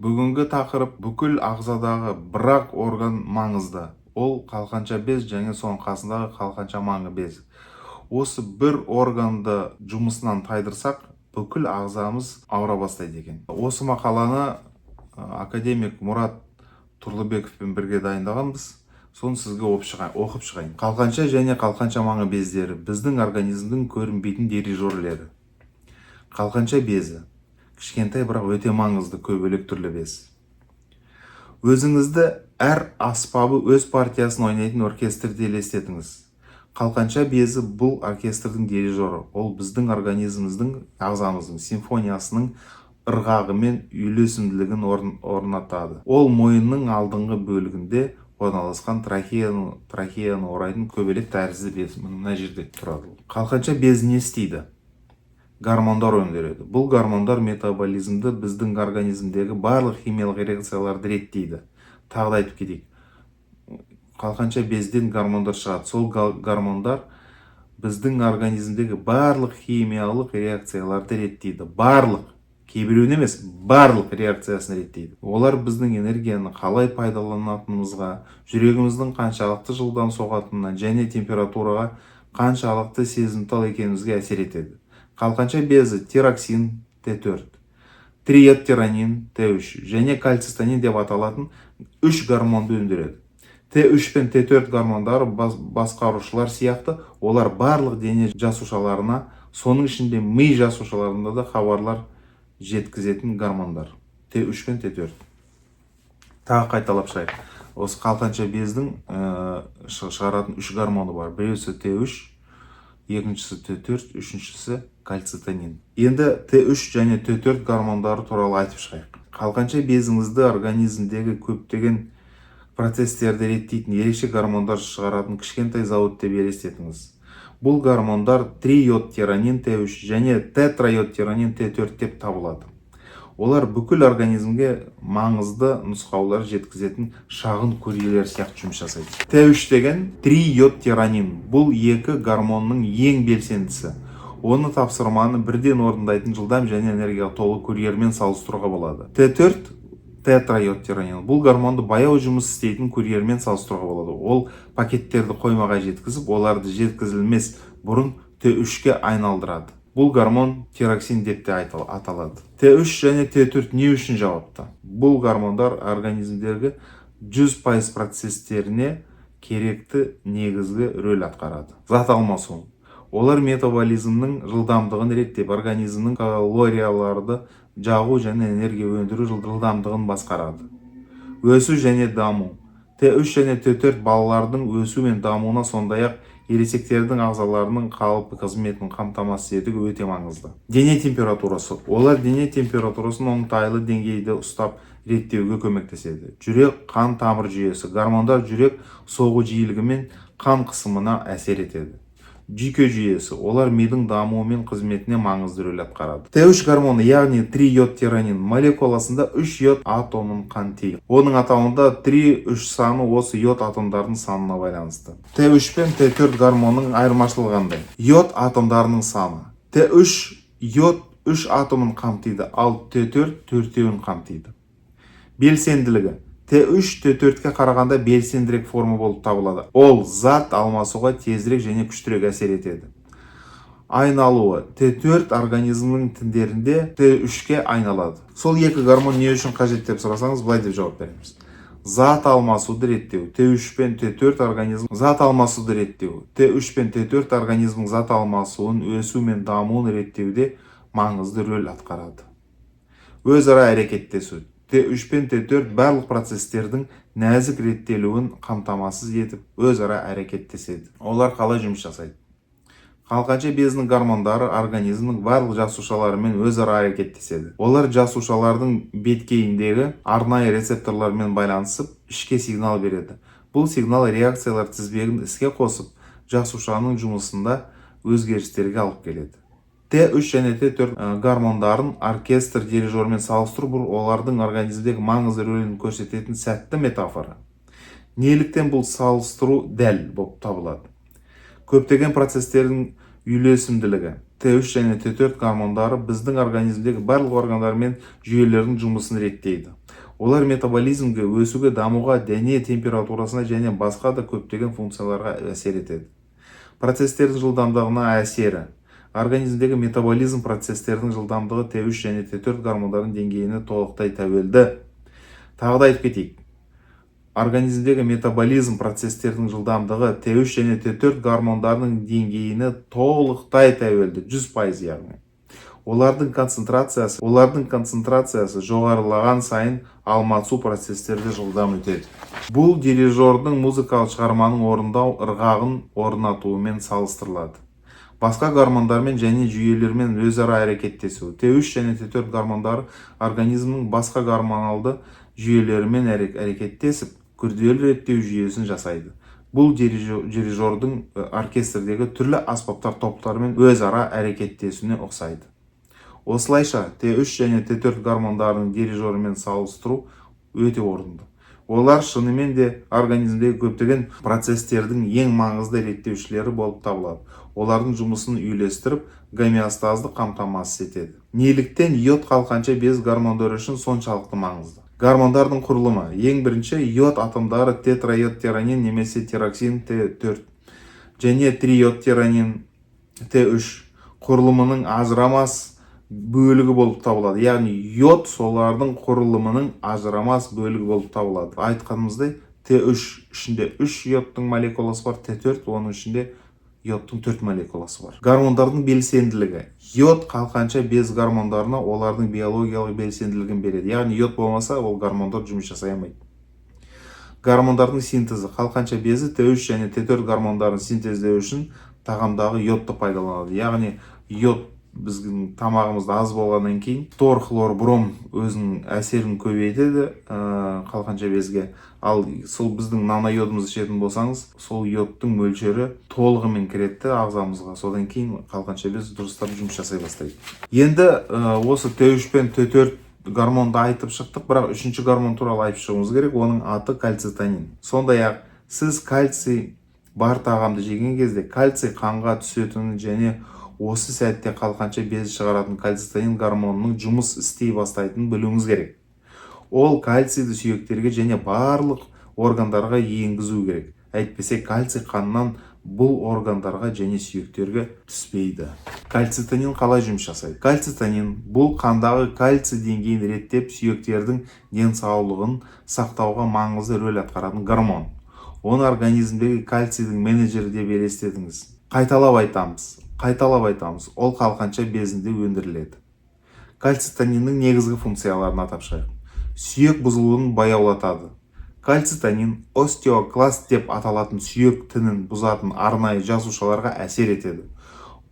Бүгінгі тақырып: бүкіл ағзадағы бір-ақ орган маңызды, ол қалқанша без және соның қасындағы қалқанша маңы безі. Осы бір органды жұмысынан тайдырсақ, бүкіл ағзамыз ауыра бастайды екен. Осы мақаланы академик Мұрат Тұрлыбековпен бірге дайындағанбыз. Соны сізге оқып шығайын. Қалқанша және қалқанша маңы бездері – біздің организмдің көрінбейтін дирижерлері. Қалқанша безі – кішкентай, бірақ өте маңызды көбелек түрлі без. Өзіңізді әр аспабы өз партиясын ойнайтын оркестрді елестетіңіз. Қалқанша безі – бұл оркестрдің дирижері. Ол біздің организміміздің, ағзамыздың симфониясының ырғағы мен үйлесімділігін орнатады. Ол мойынның алдыңғы бөлігінде орналасқан трахеяны орайтын көбелек тәрізді без. Мына жерде тұрады ол. Қалқанша безі не істейді? Гормондар өндіреді. Бұл гормондар метаболизмді, біздің организмдегі барлық химиялық реакцияларды реттейді. Тағы да айтып кетейік: қалқанша безден гормондар шығады. Сол гормондар біздің организмдегі барлық химиялық реакцияларды реттейді. Барлық, кейбіреуін емес, барлық реакциясын реттейді. Олар біздің энергияны қалай пайдаланатынымызға, жүрегіміздің қаншалықты жылдам соғатынына және температураға қаншалықты сезімтал екенімізге әсер етеді. Қалқанша безі тироксин Т4, трийодтиронин Т3 және кальцитонин деп аталатын үш гормонды өндіреді. Т3 пен Т4 гормондары басқарушылар сияқты. Олар барлық дене жасушаларына, соның ішінде ми жасушаларына да хабарлар жеткізетін гормондар Т3 пен Т4. Тағы қайталап шығайық: осы қалқанша бездің шығаратын үш гормоны бар. Біреусі Т3, екіншісі Т4, үшіншісі кальцитонин. Енді Т3 және Т4 гормондары туралы айтып шығайық. Қалқанша безіңізді организмдегі көптеген процестерді реттейтін ерекше гормондар шығаратын кішкентай зауыт деп елестетіңіз. Бұл гормондар трийодтиронин Т3 және тетрайодтиронин Т4 деп табылады. Олар бүкіл организмге маңызды нұсқаулар жеткізетін шағын курьерлер сияқты жұмыс жасайды. Т3 деген трийодтиронин – бұл екі гормонның ең белсендісі. Оны тапсырманы бірден орындайтын жылдам және энергияға толы курьермен салыстыруға болады. Т4, тетрайодтиронин, бұл гормонды баяу жұмыс істейтін курьермен салыстыруға болады. Ол пакеттерді қоймаға жеткізіп, оларды жеткізілмес бұрын Т3-ке айналдырады. Бұл гормон тироксин деп те аталады. Т3 және Т4 не үшін жауапты? Бұл гормондар организмдегі 100% процестеріне керекті негізгі рөл атқарады. Зат алмасу. Олар метаболизмнің жылдамдығын реттеп, организмнің калорияларды жағу және энергия өндіру жылдамдығын басқарады. Өсу және даму. Т3 және Т4 балалардың өсу мен дамуына, сондай-ақ ересектердің ағзаларының қалыпты қызметін қамтамасыз етуге өте маңызды. Дене температурасы. Олар дене температурасын оңтайлы деңгейде ұстап, реттеуге көмектеседі. Жүрек қан тамыр жүйесі. Гормондар жүрек соғу жиілігі мен қан қысымына әсер етеді. Жүйке жүйесі. Олар мидың дамуы мен қызметіне маңызды рөл атқарады. Т3 гормоны, яғни трийодтиронин, молекуласында 3 йод атомын қамтиды. Оның атауында 3, 3 саны осы йод атомдарының санына байланысты. Т3 пен Т4 гормонның айырмашылығы қандай? Йод атомдарының саны. Т3 йод 3 атомын қамтиды, ал Т4 төртеуін қамтиды. Белсенділігі. Т3 Т4-ке қарағанда белсендірек форма болып табылады. Ол зат алмасуға тезірек және күштірек әсер етеді. Айналуы. Т4 организмнің тіндерінде Т3-ке айналады. Сол екі гормон не үшін қажет деп сұрасаңыз, былай деп жауап береміз: зат алмасуды реттеу. Т3 пен Т4 организм зат алмасуды реттеу. Т3 пен Т4 организмнің зат алмасуын, өсу мен дамуын реттеуде маңызды рөл атқарады. Өзара әрекеттесу. Т3 пен Т4 барлық процестердің нәзік реттелуін қамтамасыз етіп, өзара әрекеттеседі. Олар қалай жұмыс жасайды? Қалқанша безінің гормондары организмнің барлық жасушаларымен өзара әрекеттеседі. Олар жасушалардың беткейіндегі арнайы рецепторлармен байланысып, ішке сигнал береді. Бұл сигнал реакциялар тізбегін іске қосып, жасушаның жұмысында өзгерістерге алып келеді. Т3 және Т4 гормондарын оркестр дирижерімен салыстыру – бұл олардың организмдегі маңызды рөлін көрсететін сәтті метафора. Неліктен бұл салыстыру дәл болып табылады? Көптеген процестердің үйлесімділігі. Т3 және Т4 гормондары біздің организмдегі барлық органдар мен жүйелердің жұмысын реттейді. Олар метаболизмге, өсуге, дамуға, дене температурасына және басқа да көптеген функцияларға әсер етеді. Процестердің жылдамдығына әсері. Организмдегі метаболизм процестерінің жылдамдығы Т3 және Т4 гормондарының деңгейіне толықтай тәуелді. Тағы да айтып кетейік: организмдегі метаболизм процестерінің жылдамдығы Т3 және Т4 гормондарының деңгейіне толықтай тәуелді, 100%. Яғни олардың концентрациясы жоғарылаған сайын, алмасу процестері де жылдам өтеді. Бұл дирижердің музыкалық шығарманың орындау ырғағын орнатуымен салыстырылады. Басқа гормондармен және жүйелермен өзара әрекеттесу. Т3 және Т4 гормондары организмнің басқа гормоналды жүйелерімен әрекеттесіп, күрделі реттеу жүйесін жасайды. Бұл дирижердің оркестрдегі түрлі аспаптар топтарымен өзара әрекеттесуіне ұқсайды. Осылайша, Т3 және Т4 гормондарының дирижерімен салыстыру өте орынды. Олар шынымен де организмдегі көптеген процестердің ең маңызды реттеушілері болып табылады, олардың жұмысын үйлестіріп, гомеостазды қамтамасыз етеді. Неліктен йод қалқанша без гормондары үшін соншалықты маңызды? Гормондардың құрылымы. Ең бірінші, йод атомдары тетрайодтиронин немесе тироксин Т4 және трийодтиронин Т3 құрылымының ажырамас бөлігі болып табылады. Яғни йод солардың құрылымының ажырамас бөлігі болып табылады. Айтқанымыздай, Т3 ішінде 3 йодтың молекуласы бар, Т4, оның ішінде йодтың 4 молекуласы бар. Гормондардың белсенділігі. Йод қалқанша без гормондарына олардың биологиялық белсенділігін береді. Яғни йод болмаса, ол гормондар жұмыс жасай алмайды. Гормондардың синтезі. Қалқанша безі Т3 және Т4 гормондарын синтездеу үшін тағамдағы йодты пайдаланады. Яғни йод біздің тамағымызда аз болғаннан кейін, фтор, хлор, бром өзінің әсерін көбейтеді қалқанша безге. Ал сол біздің нано-йодымызды ішетін болсаңыз, сол йодтың мөлшері толығымен кіреді де ағзамызға. Содан кейін қалқанша без дұрыстап жұмыс жасай бастайды. Енді осы Т3 пен Т4 гормонды айтып шықтық, бірақ үшінші гормон туралы айтып шығуымыз керек. Оның аты кальцитонин. Сондай ақ сіз кальций бар тағамды жеген кезде, кальций қанға түсетінін және осы сәтте қалқанша безі шығаратын кальцитонин гормонының жұмыс істей бастайтынын білуіңіз керек. Ол кальцийді сүйектерге және барлық органдарға енгізу керек, әйтпесе кальций қаннан бұл органдарға және сүйектерге түспейді. Кальцитонин қалай жұмыс жасайды? Кальцитонин бұл қандағы кальций деңгейін реттеп, сүйектердің денсаулығын сақтауға маңызды рөл атқаратын гормон. Оны организмдегі кальцийдің менеджері деп елестетіңіз. Қайталап айтамыз, қайталап айтамыз, ол қалқанша безінде өндіріледі. Кальцитониннің негізгі функцияларын атап шығайық. Сүйек бұзылуын баяулатады. Кальцитонин остеокласт деп аталатын сүйек тінін бұзатын арнайы жасушаларға әсер етеді.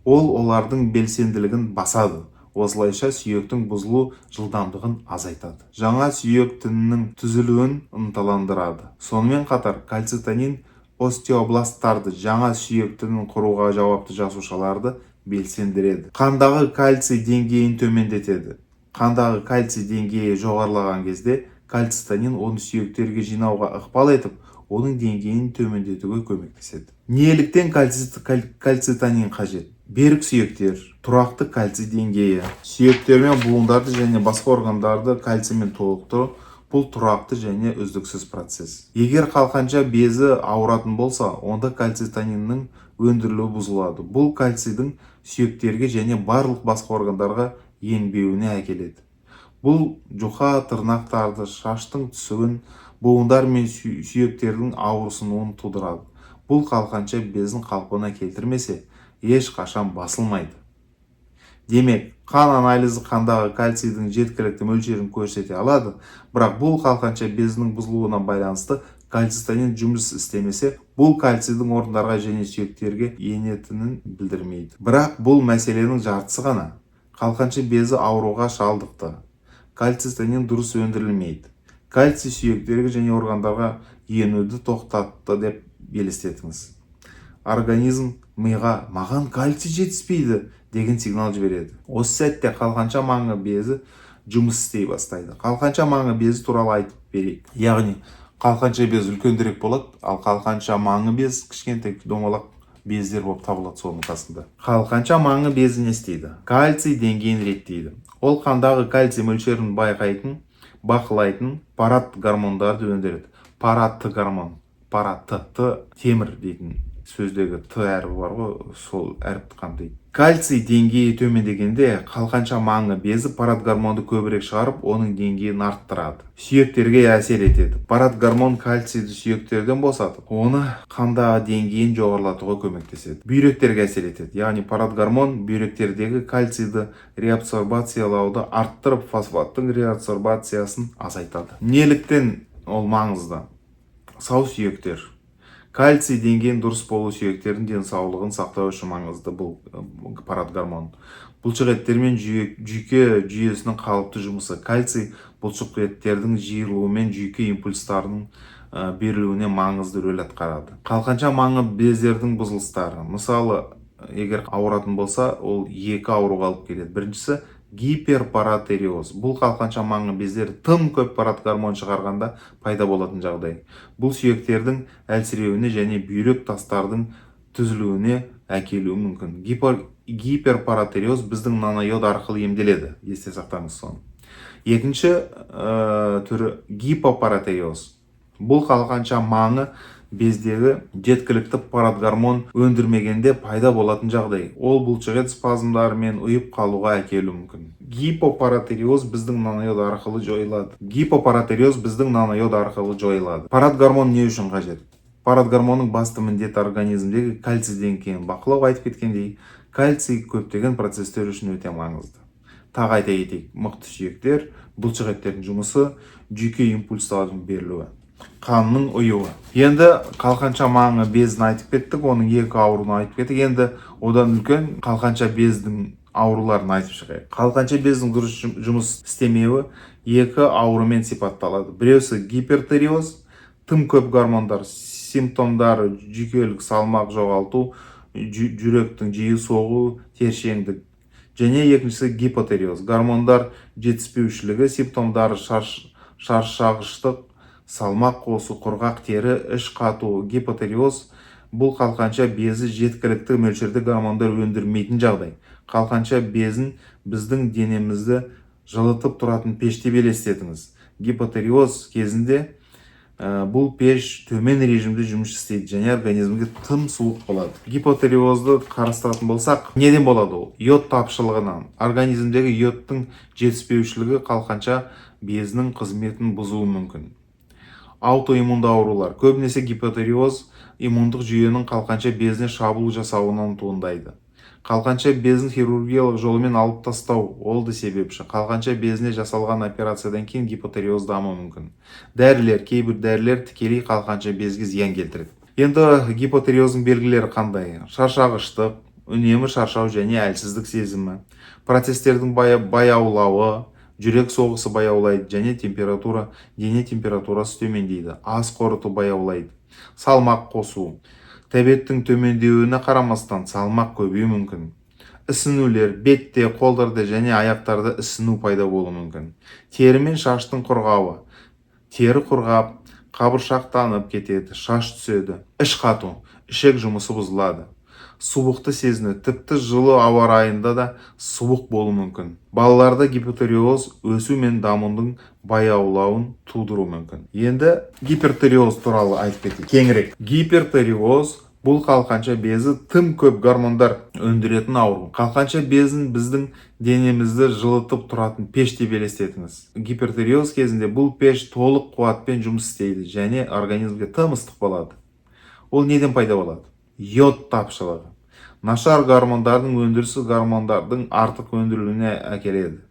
Ол олардың белсенділігін басады, осылайша сүйектің бұзылу жылдамдығын азайтады, жаңа сүйек тінінің түзілуін ынталандырады. Сонымен қатар кальцитонин остеобласттарды, жаңа сүйек тінін құруға жауапты жасушаларды белсендіреді. Қандағы кальций деңгейін төмендетеді. Қандағы кальций деңгейі жоғарылаған кезде, кальцитонин оны сүйектерге жинауға ықпал етіп, оның деңгейін төмендетуге көмектеседі. Неліктен кальцитонин қажет? Берік сүйектер, тұрақты кальций деңгейі, сүйектер мен буындарды және басқа органдарды кальциймен толықтыру — бұл тұрақты және үздіксіз процесс. Егер қалқанша безі ауыратын болса, онда кальцитониннің өндірілуі бұзылады. Бұл кальцийдің сүйектерге және барлық басқа органдарға енбеуіне әкеледі. Бұл жұқа тырнақтарды, шаштың түсуін, буындар мен сүйектердің ауырсынуын тудырады. Бұл қалқанша безін қалпына келтірмесе, ешқашан басылмайды. Демек, қан анализі қандағы кальцийдің жеткілікті мөлшерін көрсете алады, бірақ бұл қалқанша безінің бұзылуына байланысты кальцитонин жұмыс істемесе, бұл кальцийдің органдарға және сүйектерге енетінін білдірмейді. Бірақ бұл мәселенің жартысы ғана. Қалқанша безі ауруға шалдықты, кальцитонин дұрыс өндірілмейді, кальций сүйектерге және органдарға енуді тоқтатты деп елестетіңіз. Организм миға «Маған кальций жетіспейді» деген сигнал жібереді. Осы сәтте қалқанша маңы безі жұмыс істей бастайды. Қалқанша маңы безі туралы айтып берейік. Яғни қалқанша без үлкендірек болады, ал қалқанша маңы без кішкентай домалақ бездер болып табылады соның қасында. Қалқанша маңы безі не істейді? Кальций деңгейін реттейді. Ол қандағы кальций мөлшерін байқайтын бақылайтын парат гормондарды өндіреді. Парат гормон, парат, т, темір дейтін сөздегі т әрпі бар ғой, сол әріпті қамтиды. Кальций деңгейі төмендегенде, қалқанша маңы безі парат гормонды көбірек шығарып, оның деңгейін арттырады. Сүйектерге әсер етеді. Парат гормон кальцийді сүйектерден босатып, оны қандағы деңгейін жоғарылатуға көмектеседі. Бүйректерге әсер етеді, яғни парат гормон бүйректердегі кальцийді реабсорбациялауды арттырып, фосфаттың реабсорбациясын азайтады. Неліктен ол маңызды? Сау сүйектер. Кальций деңгейінің дұрыс болуы сүйектердің денсаулығын сақтау үшін маңызды. Бұл парат гормон бұлшық еттер мен жүйке жүйесінің қалыпты жұмысы. Кальций бұлшық еттердің жиырылуы мен жүйке импульстарының берілуіне маңызды рөл атқарады. Қалқанша маңы бездердің бұзылыстары, мысалы, егер ауыратын болса, ол екі ауруға алып келеді. Біріншісі — гиперпаратиреоз. Бұл қалқанша маңы бездері тым көп парат гормон шығарғанда пайда болатын жағдай. Бұл сүйектердің әлсіреуіне және бүйрек тастардың түзілуіне әкелуі мүмкін. Гиперпаратиреоз біздің нанойод арқылы емделеді, есте сақтаңыз соны. Екінші түрі — гипопаратиреоз. Бұл қалқанша маңы бездегі жеткілікті паратгормон өндірмегенде пайда болатын жағдай. Ол бұлшықет спазмдары мен ұйып қалуға әкелуі мүмкін. Гипопаратиреоз біздің нанойод арқылы жойылады. Гипопаратиреоз біздің нанойод арқылы жойылады. Паратгормон не үшін қажет? Паратгормонның басты міндеті — организмдегі кальций деңгейін бақылау. Айтып кеткендей, кальций көптеген процесстер үшін өте маңызды. Тағы айта кетейік: мықты сүйектер, бұлшық еттердің жұмысы, жүйке импульстарының берілуі, қанның ұюы. Енді қалқанша маңы безін айтып кеттік, оның екі ауруын айтып кеттік. Енді одан үлкен қалқанша бездің ауруларын айтып шығайық. Қалқанша бездің дұрыс жұмыс істемеуі екі аурумен сипатталады. Біреусі — гипертиреоз, тым көп гормондар. Симптомдары: жүйкелік, салмақ жоғалту, жүректің жиі соғу, тершеңдік. Және екіншісі — гипотиреоз, гормондар жетіспеушілігі. Симптомдары: шаршағыштық, салмақ қосу, құрғақ тері, іш қату. Гипотиреоз — бұл қалқанша безі жеткілікті мөлшерде гормондар өндірмейтін жағдай. Қалқанша безін біздің денемізді жылытып тұратын пеш деп елестетіңіз. Гипотиреоз кезінде бұл пеш төмен режимде жұмыс істейді және организмге тым суық болады. Гипотиреозды қарастыратын болсақ, неден болады ол? Йод тапшылығынан. Организмдегі йодтың жетіспеушілігі қалқанша безінің қызметін бұзуы мүмкін. Аутоиммунды аурулар. Көбінесе гипотиреоз иммундық жүйенің қалқанша безіне шабуыл жасауынан туындайды. Қалқанша безін хирургиялық жолмен алып тастау ол да себепші. Қалқанша безіне жасалған операциядан кейін гипотиреоз дамуы мүмкін. Дәрілер. Кейбір дәрілер тікелей қалқанша безге зиян келтіреді. Енді гипотиреоздың белгілері қандай? Шаршағыштық, үнемі шаршау және әлсіздік сезімі, процестердің баяулауы, жүрек соғысы баяулайды және температура, дене температурасы төмендейді, ас қорыту баяулайды, салмақ қосу, тәбеттің төмендеуіне қарамастан салмақ көбеюі мүмкін, ісінулер, бетте, қолдарда және аяқтарда ісіну пайда болуы мүмкін, тері мен шаштың құрғауы, тері құрғап, қабыршақтанып кетеді, шаш түседі, іш қату, ішек жұмысы бұзылады, суықты сезіну, тіпті жылы ауа райында да суық болуы мүмкін. Балаларда гипотиреоз өсу мен дамудың баяулауын тудыруы мүмкін. Енді гипертиреоз туралы айтып кетейік кеңірек. Гипертиреоз — бұл қалқанша безі тым көп гормондар өндіретін ауру. Қалқанша безін біздің денемізді жылытып тұратын пеш деп елестетіңіз. Гипертиреоз кезінде бұл пеш толық қуатпен жұмыс істейді және организмге тым ыстық болады. Ол неден пайда болады? Йод тапшылығы. Нашар гормондардың өндірісі гормондардың артық өндірілуіне әкеледі.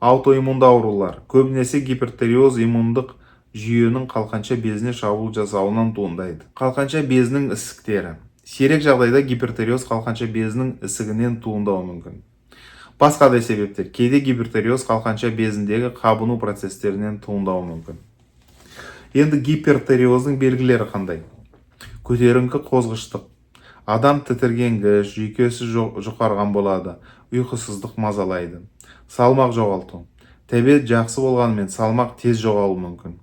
Аутоиммунды аурулар. Көбінесе гипертиреоз иммундық жүйенің қалқанша безіне шабуыл жасауынан туындайды. Қалқанша безінің ісіктері. Сирек жағдайда гипертиреоз қалқанша безінің ісігінен туындауы мүмкін. Басқа да себептер. Кейде гипертиреоз қалқанша безіндегі қабыну процестерінен туындауы мүмкін. Енді гипертиреоздың белгілері қандай? Көтеріңкі қозғыштық, адам тітіркенгіш, жүйкесі жұқарған болады, ұйқысыздық мазалайды. Салмақ жоғалту. Тәбет жақсы болғанымен, салмақ тез жоғалуы мүмкін.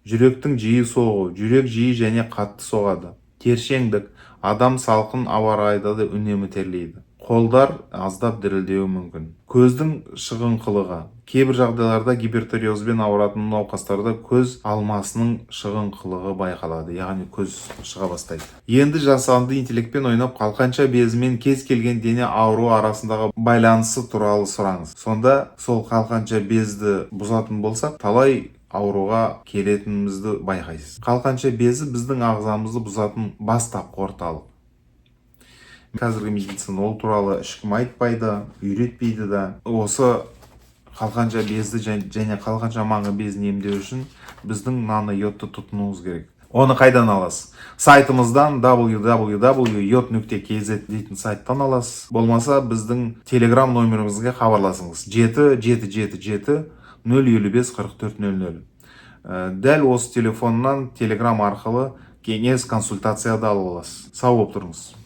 Жүректің жиі соғуы, жүрек жиі және қатты соғады. Тершеңдік, адам салқын ауа райында да үнемі терлейді. Қолдар аздап дірілдеуі мүмкін. Көздің шығыңқылығы. Кейбір жағдайларда гипертиреозбен ауыратын науқастарда көз алмасының шығыңқылығы байқалады, яғни көз шыға бастайды. Енді жасанды интеллектпен ойнап, қалқанша безі мен кез келген дене ауруы арасындағы байланысы туралы сұраңыз. Сонда сол қалқанша безді бұзатын болсақ, талай ауруға келетінімізді байқайсыз. Қалқанша безі біздің ағзамызды бұзатын бастапқы орталық. Қазіргі медицина ол туралы ешкім айтпайды, үйретпейді да. Осы қалқанша безді және қалқанша маңы безін емдеу үшін біздің нано йодты тұтынуымыз керек. Оны қайдан аласыз? Сайтымыздан, www.yod.kz дейтін сайттан аласыз. Болмаса, біздің телеграм номерімізге хабарласыңыз: 7 777 055 44 00. Дәл осы телефоннан телеграм арқылы кеңес, консультация да ала аласыз. Сау болып тұрыңыз.